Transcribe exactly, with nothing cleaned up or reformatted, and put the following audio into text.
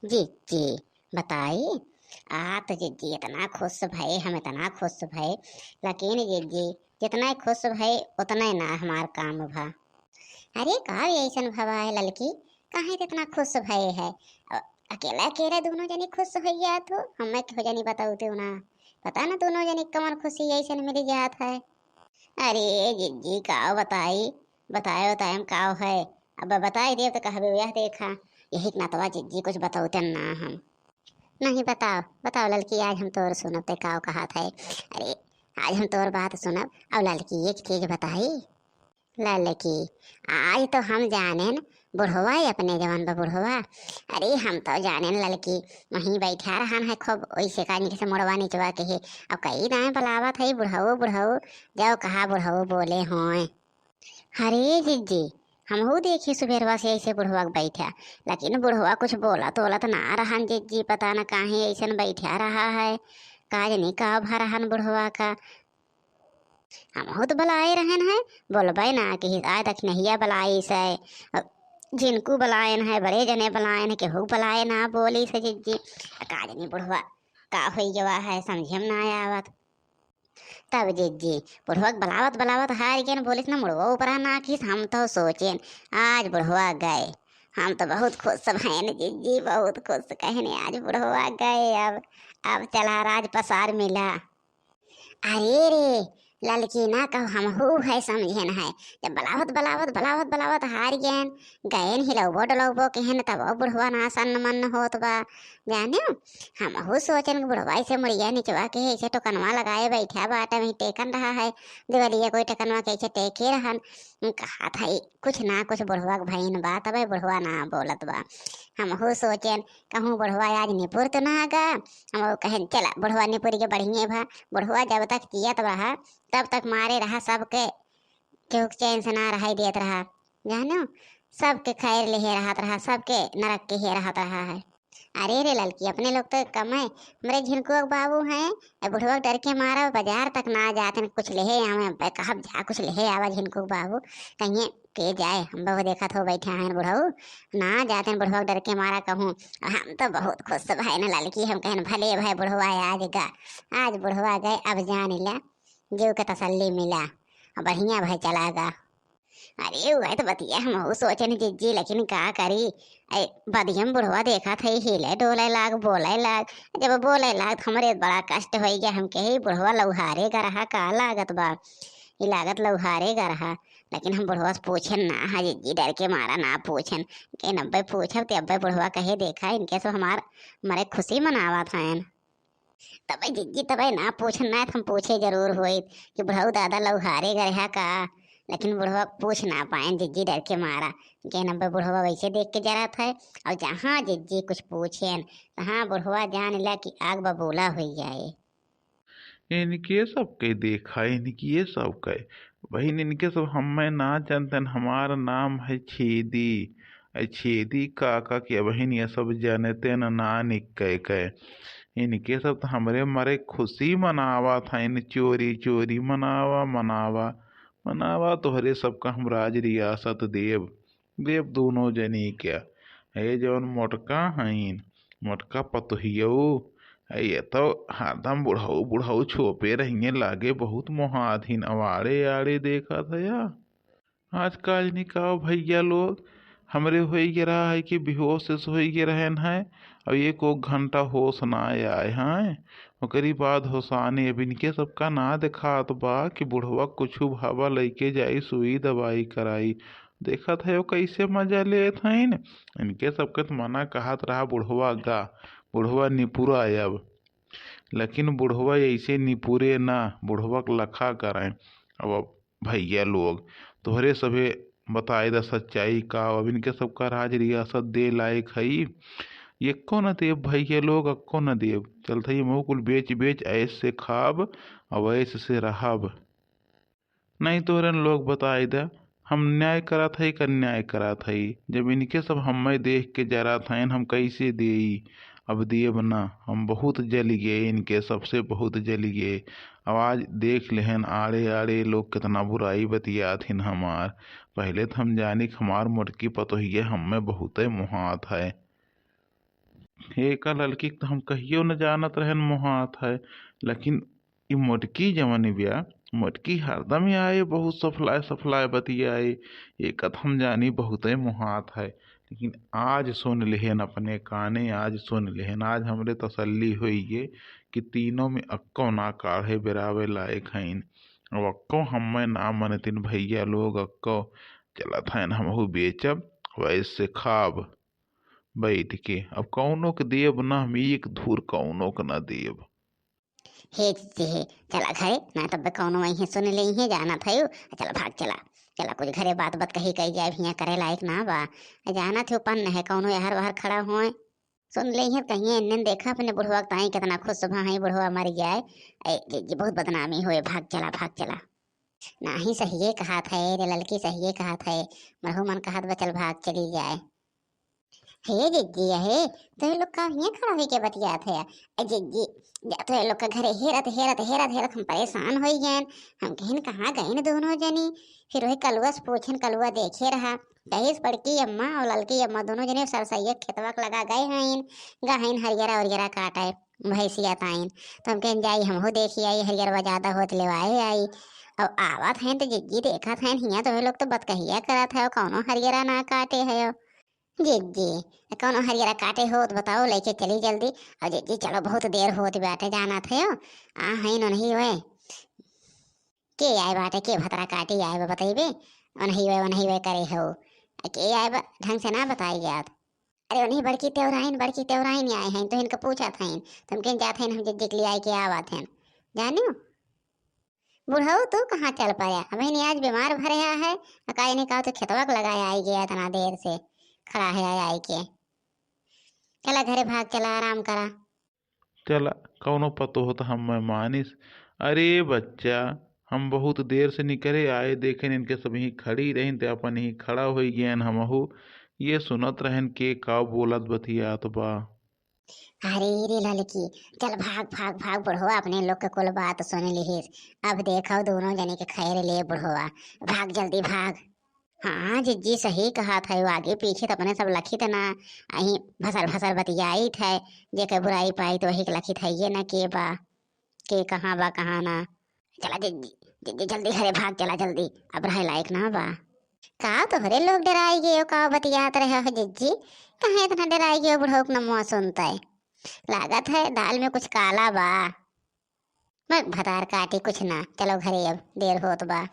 जिज्जी, बताई, आ तो जिज्जी इतना खुश भए, हम इतना खुश भए, लेकिन जिज्जी जितना खुश भए उतना ना हमार काम भा। अरे का ऐसन भवा है ललकी, काहे ते इतना खुश भए है? अ-, अकेला अकेला दोनों जनी खुश होइ जात हो, हमें क्यों जनी बताऊ तू ना, पता ना दोनों जनी कमन खुशी ऐसन मिल जात है। अरे जिज्जी का बताई, बताए बताए हम का है, अब बताई देव तो कहबे यह देखा, यही के नातवा जिज्जी कुछ बतौते ना हम। नहीं बताओ, बताओ ललकी, आज हम तोर सुनब ते का कहत है। अरे आज हम तोर बात सुनब। और ललकी एक चीज बताई, ललकी, आज तो हम जानेन बुढ़वा ही अपने जवन बा बुढ़वा। अरे हम तो जानेन ललकी, वहीं बैठा रहन है खूब, ओइसे का निक से मुड़वा निचवा के है। अब कई दाएं बुलावत है बुढ़ऊ बुढ़ऊ, जाओ कहा बुढ़ऊ बोले होए। अरे जिज्जी, हमहू देखी सुबेरवा से ऐसे बुढ़वा के बैठा, लेकिन बुढ़वा कुछ बोलत वोलत ना रहन जिज्जी, पता न काहे ऐसन बैठा रहा है, का जनी का भा रहन बुढ़वा का। हमहू तो बुलाए रहन है, बोलबे ना कि आय दखिनहिया बुलाई से, झिनकू बुलायन है, बड़े जने बुलायन है, केहू बुलाए ना बोली से जिज्जी। का जनी बुढ़वा का होई गवा है, समझे में ना आवत। तब जिज्जी बुढ़वा के बुलावत बुलावत हार गेन, बोलिस न मुड़वा ऊपरा ना खीस। हम तो सोचेन आज बुढ़वा गए, हम तो बहुत खुश भएन जिज्जी, बहुत खुश कहने आज बुढ़वा गए। अब अब चला राज पसार मिला। अरे रे ललकी ना कहो, हमहू है समझेन है। जब बुलावत बुलावत बुलावत बुलावत हार गेन, गएन हिलौबो डलौबो केहेन, तब बुढ़वा ना सन्न मन्न होत बा। जाने हमहू सोचेन कि बुढ़वा ऐसे मुड़िया निचवा के ऐसे टोकनवा लगाए बैठा बाटे, वहीं टेकन रहा है। देवलिया कोई टोकनवा के ऐसे टेके रहन। कहा था कुछ ना कुछ बुढ़वा के भइन बा, तबे बुढ़वा ना बोलत बा। हमहू सोचेन कहूँ बुढ़वा आज निपुर तो ना गा। हमहू कहेन चला बुढ़वा निपुर के बढ़िए भा। बुढ़वा जब तक जियत रहा तब तक मारे रहा सबके, केहू के चैन से ना रहाई देत रहा। जानो सबके खैर लेहे रहत रहा, सबके नरक के हे रहत रहा है। अरे रे ललकी, अपने लोग तो कम है, हमरे झिनकुआ के बाबू हैं, ए बुढ़वा के डर के मारा बाजार तक ना जाते न, कुछ लेहे आवे, अब्बे कहब जा कुछ लेहे आवा झिनकू के बाबू, कहिए के जाए, हम बाबू देखत हो बैठे हैं बुढ़ऊ, ना जाते न बुढ़वा के डर के मारा कहूँ। हम तो बहुत खुश भए न ललकी, हम कहन भले भाई बुढ़वा आज गा, आज बुढ़वा गए, अब जान ला जीव के तसल्ली मिला, अब बढ़िया भाई चला गा। अरे, वह तो बतिया हमहू सोचेन जिज्जी, लेकिन का करी? ए, बदियम बुढ़वा देखत है, हिले डोले लाग, बोले लाग। जब बोले लाग, तो हमरे बड़ा कष्ट होई गया। हम कहे, "बुढ़वा लौहारे गा रहा, का लागत बा? ई लागत लौहारे गा रहा।" लेकिन हम बुढ़वा से पूछेन ना, हाँ जिज्जी, डर के मारा ना पूछेन। के नब्बे पूछब, ते अब्बे बुढ़वा कहे, "देखा, इनके सब हमार मरे खुशी मनावत हैं।" तबे जिज्जी, तबे ना पूछन, ना त हम पूछे जरूर होइत कि बुढ़ऊ दादा लौहारे गा रहा का, लेकिन बुढ़वा पूछ ना पाएन जिज्जी डर के मारा। के नब्बे बुढ़वा वैसे देख के जरत है, और जहाँ जिज्जी कुछ पूछेन, तहाँ बुढ़वा जान ला कि आग बबूला हुई जाए। इनके सबके देखा, इनके सबके बहिन, इनके सब हमें ना जानते हैं। हमार नाम है छेदी। ए छेदी काका के बहिन ये सब जानते न ना निक्के के। इनके सब तो हमरे मरे खुशी मनावा था, इन चोरी चोरी मनावा, मनावा, मनावा। तोहरे सबका हम राज रियासत देब, देब दोनों जनी के। ए जौन मोटका हईन, मोटका पतोहियऊ, ए ये तो हरदम बुढ़ऊ बुढ़ऊ छोपे रहिए, लागे बहुत मोहाधीन। अवाड़े आड़े देखा था या। आज काज निकाव भैया लोग, हमरे होई गे रहा है कि बेहोश से होई गे रहन है, अब एक घंटा होश ना आए हैं। ओकरी बाद होशानी अब इनके सबका ना देखात बा कि बुढ़वा कुछ भावा लइके जाई, सुई दवाई कराई। देखत है वो कैसे मजा लेत हईन। इनके सबके तो मना कहत रहा बुढ़वा गा, बुढ़वा निपुरा अब, लेकिन बुढ़वा ऐसे निपुरे ना, बुढ़वा के लखा करें। अब भैया लोग, तोहरे सभे बताए द सच्चाई का, अब इनके सबका राज रियासत दे लायक हई? एको न देब भैया लोग, एको न देब। चलत हई महू कुल बेच बेच ऐश से खाब, अब ऐश से रहब। नहीं तोहरन लोग बताए द, हम न्याय करत हई कि अन्याय करत हई? जब इनके सब हमें देख के जरत हईन, हम कैसे देई? अब देब ना, हम बहुत जल गए, इनके सबसे बहुत जल गए। अब आज देख लेहन आड़े आड़े लोग कितना बुराई बतियात हिन हमार। पहले तो हम जानी कि हमार मोटकी पतोहिए हमें बहुते मोहात है। एका ललकी के त हम कहियो न जानत रहेन मोहात है, लेकिन ई मोटकी जवन बिया, मोटकी हरदम आए बहुत सफलाए सफलाए बतियाए, एका त हम जानी बहुते मोहात है। लेकिन आज सुन लिहेन अपने काने, आज सुन लिहेन, आज हमरे तसल्ली होइए कि तीनों में अक्को ना काढ़े बेरावे लायक हइन। अब अक्को हम्मे ना मनतिन भइया लोग, अक्को चलत हइन हमहू बेचब, वैसे खाब बैठ के। अब कौनो के देब ना हम, एक धूर कौनो के ना देब। हे जिज्जी हे, चला घरे, ना तब कौनो वहीं सुन लेइहे, जानत हयो। चला भाग चला, चला कुछ घरे बात बात कही कही जाए, हियाँ करे लायक ना बा। जानत हो पन्न है, कौनो यहर वहर खड़ा होए, सुन लेइहे, कहिए इन्ने देखा अपने बुढ़वा के ताई कितना खुश भा है, बुढ़वा मर जाए। ए जिज्जी, बहुत बदनामी होए, भाग चला, भाग चला। नाही सहिए कहत है रे ललकी, सहिए कहत है। मरहू मन कहत बा चल भाग चली जाए। हे जिज्जी, हे तोहे लोग का हियाँ खड़ा होइके बतियात है? ए जिज्जी, जा तोहे लोग का घरे हेरत हेरत हेरत हेरत हम परेशान होइ गएन। हम कहिन कहाँ गइन दोनों जनी? फिर वही कलुआ से पूछेन, कलुआ देखे रहा, कहिस बड़की अम्मा और ललकी अम्मा दोनों जने सरसैया खेतवा के लगा गए हइन, गए हइन हरियरा उरियरा काटे, भैंसिया ताइन। तो हम कहेन जाई हमहू देखी आई, हरियरवा ज्यादा होत लेवाए आई। अब आवत हैं तो जिज्जी देखत हैं हियाँ तोहे लोग तो बतकहिया करत है, कौनो हरियरा ना काटे है। जिज्जी, कौनो हरियरा काटे हो तो बताओ, लेके चली जल्दी। और जिज्जी चलो, बहुत देर होत बाटे, जानत है आ हइन ओनही वे। के आए बाटे, के भतरा काटी आए बा, बतइबे? ओनही वे, ओनही वे करे हो। आ के आए बा, ढंग से ना बताई जात। अरे ओनही बड़की तेवराइन, बड़की तेवराइन आए हैं, तो इनका पूछत हैं, तो हम कहेन जात हैं, हम जिज्जी के लिए आए के आवत हैं, जानियो। बुढ़ऊ तू कहाँ चल पड़ा? अबहिन आज बीमार भरे आ है, आ का इन्हें कहा तो खेतवा के लगाए आई गया इतना देर से खड़ा है आई के। चला घरे भाग, चला आराम करा। चला, कौनो पतो हो तो हम मैं मानिस। अरे बच्चा, हम बहुत देर से निकरे आए, देखेन इनके सब यहीं खड़ी रहिन, ते अपन यहीं खड़ा होई गएन हमहू। ये सुनत रहेन के का बोलत बतियात बा। अरे रे ललकी, चल भाग, भाग, भाग, बुढ़वा अपने लोग के कुल बात सुन लिहिस। अब देखो दोनों जने के खैर ले बुढ़वा, भाग जल्दी भाग। हाँ जिज्जी, सही कहत है, आगे पीछे त अपने सब लखित ना, अहीं भसर भसर बतियाइत है, जेके बुराई पाई तो वही के लखित है ये ना के बा, के कहाँ बा कहाँ ना। चला जिज्जी, जिज्जी जल्दी घरे भाग, चला जल्दी, अब रहे लायक ना बा। का तोहरे लोग डराई गयो, का बतियात रहे हो जिज्जी? कहाँ इतना डराई गयो, बुढ़ऊ के नमुआ सुनते लागत है दाल में कुछ काला बा। मैं भतार काटी कुछ ना, चलो घरे अब देर होत बा।